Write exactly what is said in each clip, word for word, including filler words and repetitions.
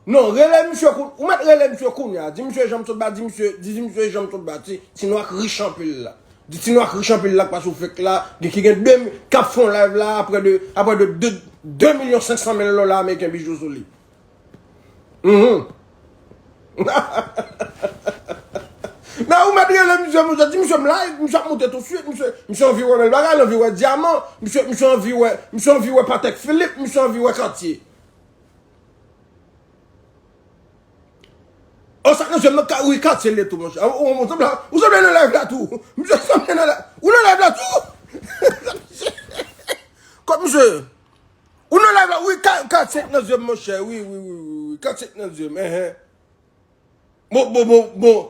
Non, rele misye kou-, ou mèt rele misye kounye a. Di misye Jean Sotba, di misye, di, di misye Jean Sotba, ti, ti nwa k rich anpil la. Di ti nwa k rich anpil la k pa sou fake la, di ki gen de, k ap fè yon live la, aprè de, aprè de de, de milyon senk san mil dola ameriken Bijou sou li. Mhm. Nan ou mèt rele misye, misye di misye m live, misye ap moute tousuit, misye, misye anvi wè bèl bagay, l anvi wè dyaman, misye, misye anvi wè, misye anvi wè Patek Philippe, misye anvi wè Cartier. O sa k nan zye m nan ka, wi, Cartier l ye tou, monchè. Ou, ou, ou sanble, ou sanble nan live la tou. Misye sanble nan live. Ou nan live la tou? Kot misye? Ou nan live la, wi, Ka-, Cartier k nan zye m, monchè. Wi, wi, wi, wi, wi. Cartier k nan zye m, enhen. Bon, bon, bon, bon.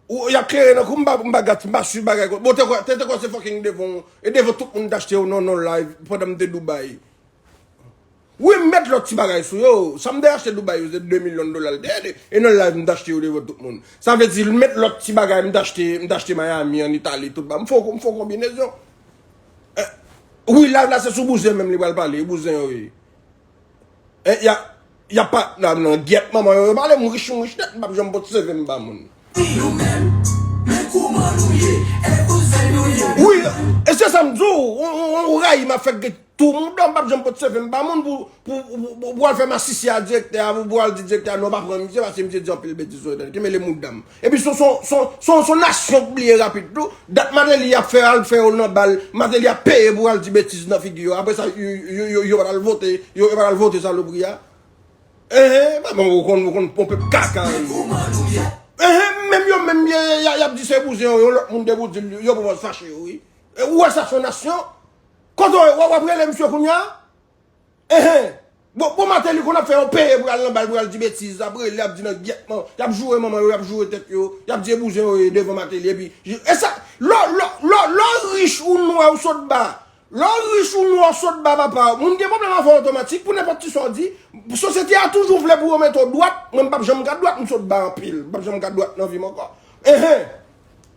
Ou, y ap klere nan kou, m pa, m pa gati, m pa swiv bagay kon. Bon, te kwè, te, te kwè se fucking devan, e devan tout moun m t achte yo nan, nan live pandan m te Dubai. Wi, m met lòt ti bagay sou yo. Sa m te achte Dubai yo, se de milyon dola l te ye, e nan live m t achte yo devan tout moun. Sa vle di, m met lòt ti bagay m t achte, m t achte Miami, an Itali, tout ba. M fè, m fè konbinezon. Eh, wi, live la se sou bouzen menm li pral pale, bouzen yo ye. Eh, y a, y a pa, nan, nan, gyèt manman yo, yo pale, m rich, m rich nèt, m p ap janm pot seve m ba moun. Nou menm, men kouman nou ye, e kouzen nou ye. Wi, e se sa m di w, ou, ou, ou rayi m ap fè gate tou mouda, m p ap janm pot seve m ba moun pou, pou, pou, pou, pou al fè masisi a direktè a, pou, pou al di direktè a, non, pa pran misye, paske misye di anpil betiz sou entènèt, ki mele mouda m. Epi son, son, son, son, son nasyon k bliye rapid tou, dat Martelly ap fè, al fè yo nan bal, Martelly ap peye pou al di betiz nan figi yo, apre sa, yo, yo, yo, yo pa t al vote, yo, yo pa t al vote salopri a. Enhen, pa bon, ou konn, ou konn, pon pèp kaka, wi. Enhen, menm yo, menm y, y, y ap di se bouzen yo, yon lòt moun de pou di l, yo pwopòz fache yo, wi. E ou wè sa se yon nasyon? Kote w, w ap rele misye kounye a? Enhen. Bon, bon, Martelly konn ap fè yo peye pou y al nan bal, pou y al di betiz, ap rele, ap di nan gyèt man, y ap joure manman yo, y ap joure tèt yo, y ap di e bouzen yo ye devan Martelly, epi, e sa, lò, lò, lò, lò rich ou nwè ou sot ba, Lè w rich ou nwè w sot ba papa, moun gen pwoblèm avè w otomatik pou nenpòt ti sa w di. Sosyete a toujou vle pou yo mete w dwat, mwen m p ap janm ka dwat, m sot ba anpil, m p ap janm ka dwat nan vi m ankò. Enhen.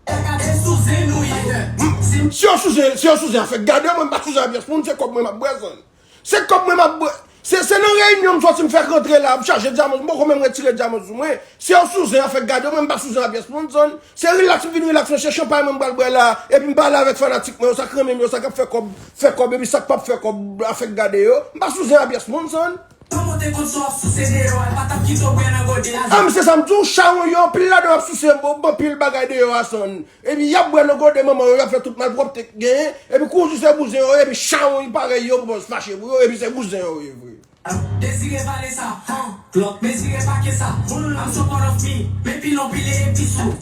Gade sou zen nou ye. Si yo sou zen, si yo sou zen afè gade, mwen m pa sou zen a pyès moun, se kòb mwen m ap bwè, zann. Se kòb mwen m ap bwè. Se, se nan reyinyon m sòti m fèk rantre la, m chaje dyaman, m poko menm retire dyaman sou mwen. Se yo sou zen afè gade, mwen m pa sou zen a pyès moun, zann. Se rilaks m vin rilaks mwen, se chanpay mwen m pral bwè la, epi m pale avèk fanatik mwen yo, sa k renmen m yo, sa k ap fè kòb, fè kòb, epi sa k p ap fè kòb, afèk gade yo. M pa sou zen a pyès moun, zann. Kòman w te konn sa w ap souse deyò a, pa t ap kite w bwè nan gode a? Ah, men se sa m di w, chawony yo, anpil ladan yo ap souse, bon, bon, anpil bagay deyò a, zann. Epi y ap bwè nan gode manman yo, y ap fè tout malpwòpte k genyen, epi kou w di se bouzen yo, epi chawony parèy yo, pwopòz fache pou yo, epi se bouzen yo ye vre. Dezire pale sa, han, Glock, mezire pake sa, I'm so proud of me, men pilon pile epi sou.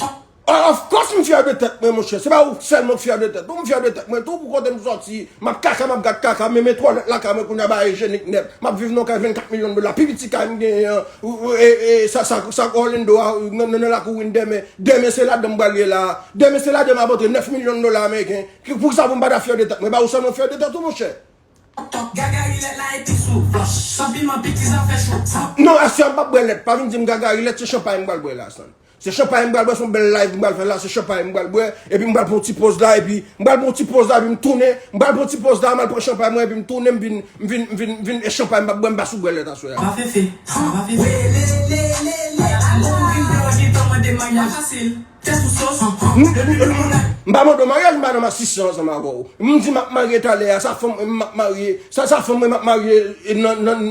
Ah, of course, m fyè de tèt mwen, monchè. Se pa ou sèlman k fyè de tèt ou, m fyè de tèt mwen tou, pou kote m sòti, m ap kaka, m ap gad kaka, men men twalèt lakay mwen kounye a ba ijyenik nèt. M ap viv nan kay vennkat milyon dola, pi piti kay m genyen an, ou, ou, e, e, sa, sa, sa Orlando a, nan, nan, nan lakou Wynn Demen. Demen se ladan m pral ye la. Demen se ladan m ap antre nèf milyon dola ameriken. Ki, poukisa pou m pa ta fyè de tèt mwen? Ba ou sèlman k fyè de tèt ou, monchè. Tok, gagari lèt la epi sou flòch. San piman, piti zafè cho. Non, aswè a m p ap bwè lèt. Pa vin di m gagari lèt, se chanpay m pral bwè la, zann. Se chanpay m pral bwè, se yon bèl live m pral fè la, se chanpay m pral bwè. Epi m pral pran yon ti poz la, epi m pral pran yon ti poz la, epi m tounen. M pral pran yon ti poz la, m al pran chanpay mwen, epi m tounen, m vin, m vin, m vin, m vin, e chanpay m p ap bwè, m pa sou bwè lèt aswè a. Pa fefe. Pa fefe. Wi, le, le, le, le. Bon, m vin bwè, gen tan mande m, pa fasil. Tèt ou sos. M, m, m, m pa mande w maryaj, m pa nan masisi ansanm avè w. M di m ap marye talè a, sa fanm mwen m ap marye, sa, sa fanm mwen m ap marye, e, nan, nan,